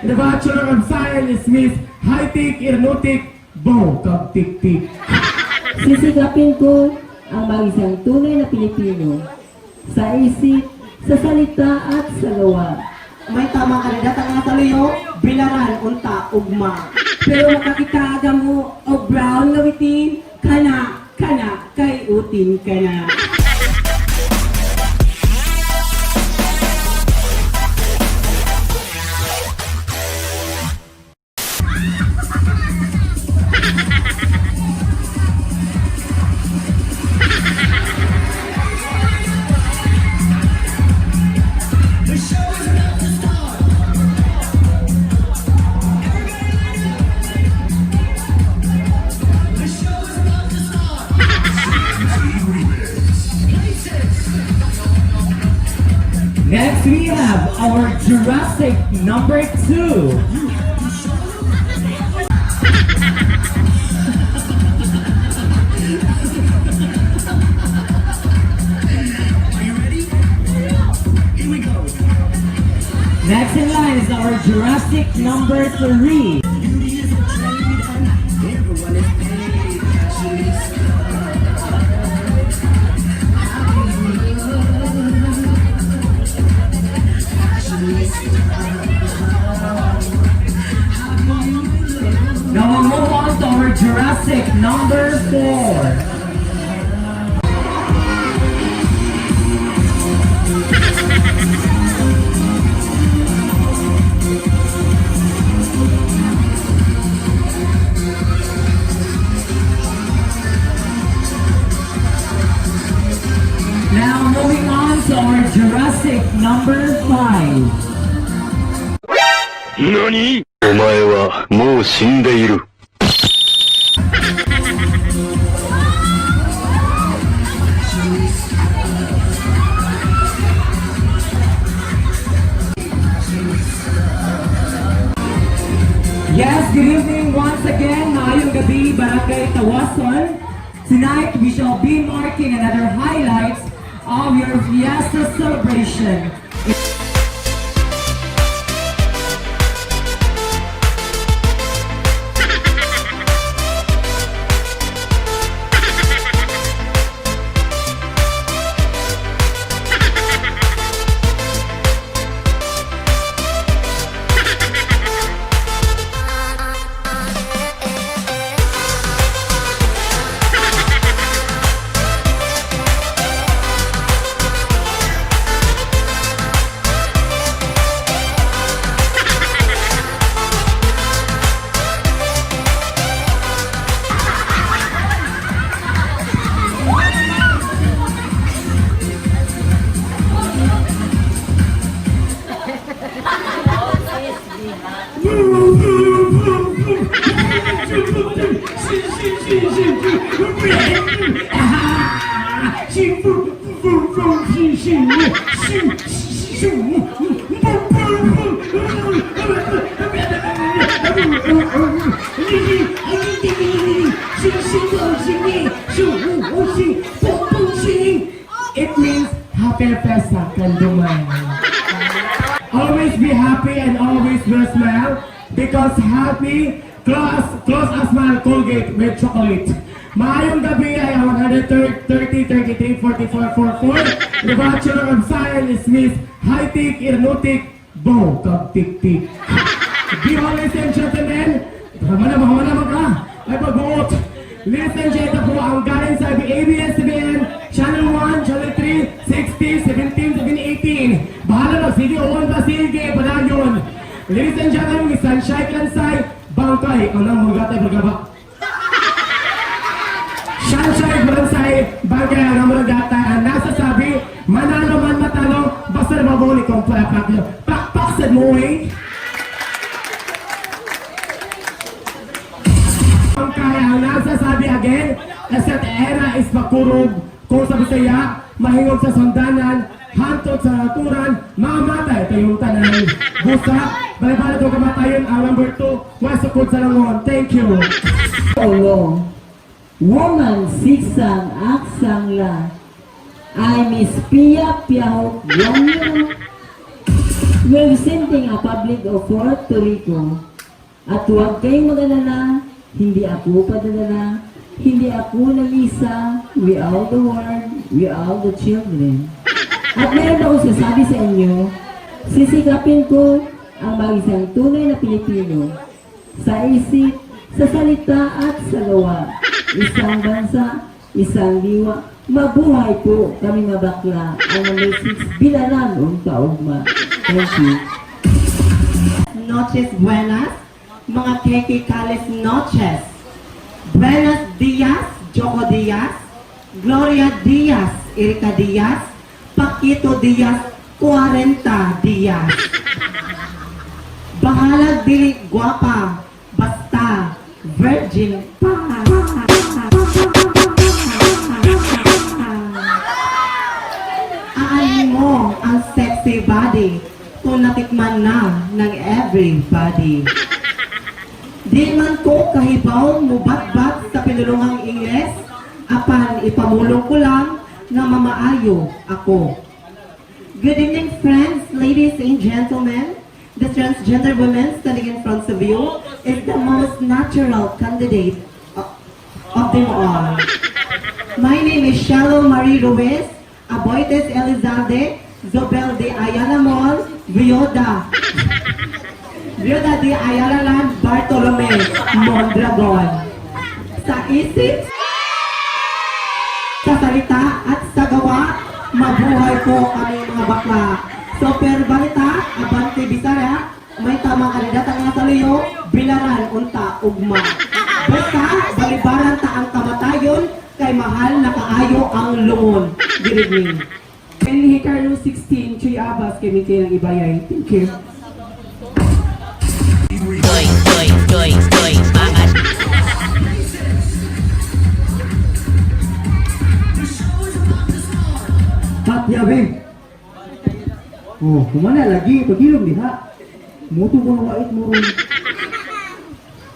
The Bachelor of Science is Miss High-Tech Aeronautic Bo Kag Tik Tik. Sisikapin ko ang mag-isang tunay na Pilipino sa isip, sa salita at sa gawa. May tama kandidata nga sa luyo, bilaran unta ugma. Pero makakita mo og brown nga witin, kana, kana, kay utin ka na. Next, we have our Jurassic number 2. Next in line is our Jurassic number 3. Now we'll move on to our Jurassic number 4. Now moving on to our Jurassic number 5. 何お前はもう死んでいる。 Yes, good evening once again. Maayong gabi, Barangay Tawason. Tonight, we shall be marking another highlights of your fiesta celebration. It means happy Fiesta Kanduman. Always be happy and always wear smile because happy close close a smile Colgate with chocolate. Maayong gabi ay ang 130, 33, 44, 44. The Bachelor of Science is Miss High-Tech Aeronautic Bo Kag Tik Tik. Be ladies and gentlemen, tama na, mahama na ka. Ay pagbuot. Ladies and gentlemen po ang galing sa ABS-CBN, Channel 1, Channel 3, 60, 17, 17, 18. Bahala na, sige, uwan pa, sige, padayon. Ladies and gentlemen, Miss Sunshine Lansay, Bangkay, ang nang mga pagkaba. Sunshine Bonsai, bagay ang mga gata ang nasa sabi, manalo man matalo, basta nababuli kong palakpak nyo. Pakpak sa mo eh! Ang kaya ang nasa sabi again, na sa era is makurog, kung sa Bisaya, mahingog sa sundanan, hantod sa naturan, mamatay tayong tanan. Busa, balibala to kamatayon ang number 2, wasukod sa langon. Thank you. Olo. Woman siksang aksang la. I Miss Pia Piahok Yongyong. Representing a public of Puerto Rico. At huwag kayong mag-alala, hindi ako padadala, hindi ako nalisa, we all the world, we all the children. At meron akong sasabi sa inyo, sisikapin ko ang maging isang tunay na Pilipino. Sa isip, sa salita at sa gawa. Isang bansa, isang diwa, mabuhay po kami mga bakla. Ang number 6, Bilaran unta ugma. Thank you. Noches buenas, mga keke kales noches. Buenos dias, Joko Diaz, Gloria Diaz, Erika Diaz, Paquito Diaz, 40 Diaz. Bahalag dili guwapa, basta virgin pa. Aanin mo ang sexy body kung natikman na ng everybody. Di man ko kahibaw mubatbat sa pinulungang Ingles, apan ipamulong ko lang nga mamaayo ako. Good evening, friends, ladies and gentlemen. The transgender woman standing in front of you is the most natural candidate of them all. My name is Shalom Marie Ruiz, Aboites Elizalde, Zobel de Ayala Mall, Vioda. Vioda de Ayala Land, Bartolome, Mondragon. Sa isip, sa salita at sa gawa, mabuhay po kami mga bakla. Super balita, abante Bisaya, may tamang kandidata nga sa luyo, bilaran unta ugma. Basta, balibaran ta ang kamatayon, kay mahal na kaayo ang lungon. Good evening. Enrique Carlos 16, Chuy Abbas, kay Mikay ng Ibayay. Thank you. Doy, doy, doy, doy, maat. Patyabe. Oh, kumana lagi pagilom diha. Muto ko na wait mo ron.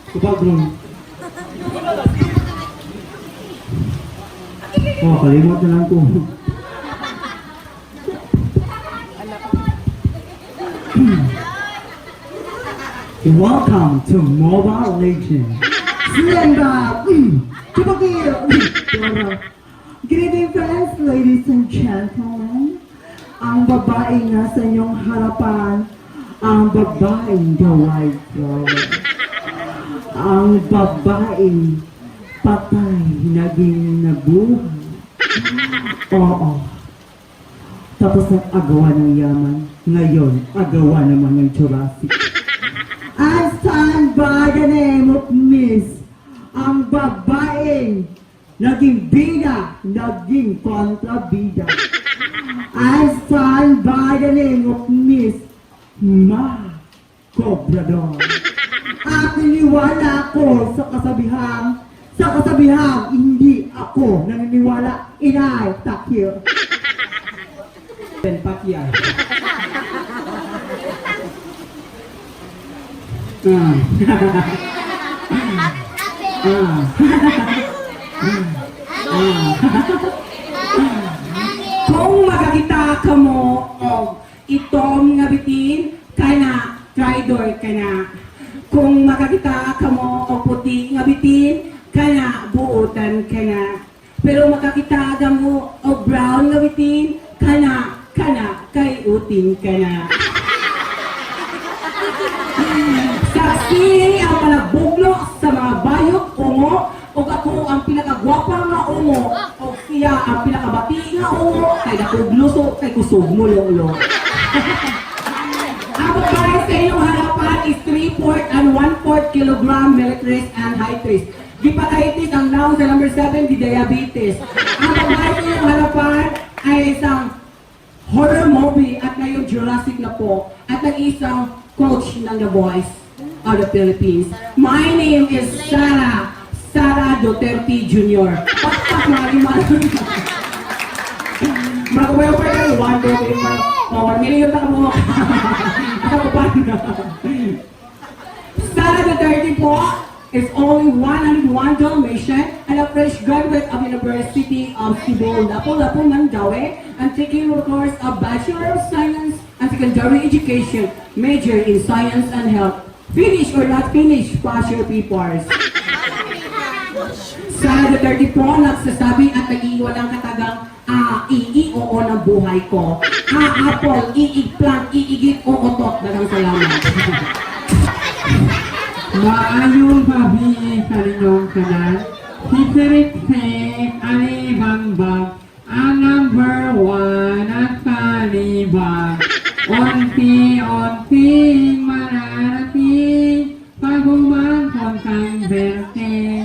Tubag ron. Oh, kalimot na lang ko. Welcome to Mobile Legends. Slender! Tubag. Good evening, friends, ladies and gentlemen. Ang babaeng nasa inyong harapan, ang babaeng the white flower. Ang babaeng patay naging nabuhay. Oo. Tapos ang agawan ng yaman, ngayon agawan naman ng Jurassic. I stand by the name of Miss, ang babaeng naging bida, naging kontrabida. I stand by the name of Miss Ma Cobrador. At niniwala ako sa kasabihang hindi ako naniniwala. Inay, takir. Ben Pacquiao. Ah. Ah. Ah. Kung makakita ka mo og itom nga bitin, kana traidor ka na. Kung makakita ka mo og puti nga bitin, kana buotan ka na. Pero makakita ka mo og brown nga bitin, kana kana kay utin ka na. Saksi ang panagbuglo sa mga bayot ungo ug ako ang pinakagwapa nga ungo ug siya ang pinakabati nga ungo kay dakog luso kay kusog mo lolo. Ang babae sa inyong harapan is 3/4 and 1/4 kilogram militris and high tris. Gipakaitis ang noun sa number 7, di diabetes. Ang babae sa inyong harapan ay isang horror movie at ngayon Jurassic na po at ang isang coach ng The Voice of the Philippines. My name is Sara, Sara Duterte Jr. Pakpak mga lima. Mga welfare kayo, 1, 2, 3, 4, oh, 1 million na kamo. Ako pa. Sara Duterte po is only 101 Dalmatian and a fresh graduate of University of Cebu, Lapu-Lapu, Mandaue, and taking the course of Bachelor of Science. and Secondary Education, major in Science and Health. Finish or not finish, pass your papers. Sa Duterte po, nagsasabi at nag-iiwan katagang A, I, I, O, O ng buhay ko. A, apple, I, eggplant, I, igit, O, otot. Daghang salamat. Maayong gabi sa inyong tanan. Si Sirikse Alibambang, ang number 1 at kalibang. Unti-unting mararating, pag umangkon kang berte.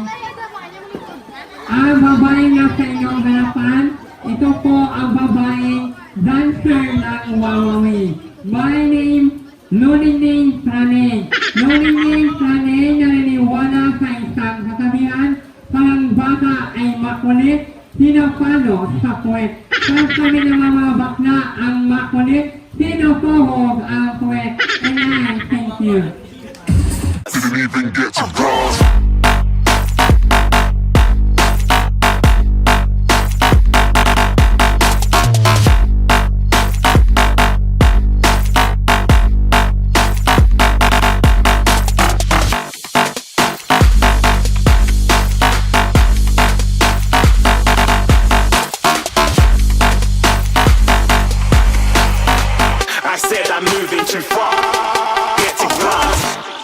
Ang babaeng nasa inyong harapan, ito po ang babaeng dancer ng Wawawi. My name, Luningning Praning. Luningning Praning, naniniwala sa isang kasabihan, parang bata ay makulit, pinapalo sa puwet. Pag kami naman mga bakla ang makulit, pinupuhog ang puwet. And I thank you. Didn't even get to cross. I said I'm moving too far. Get to class.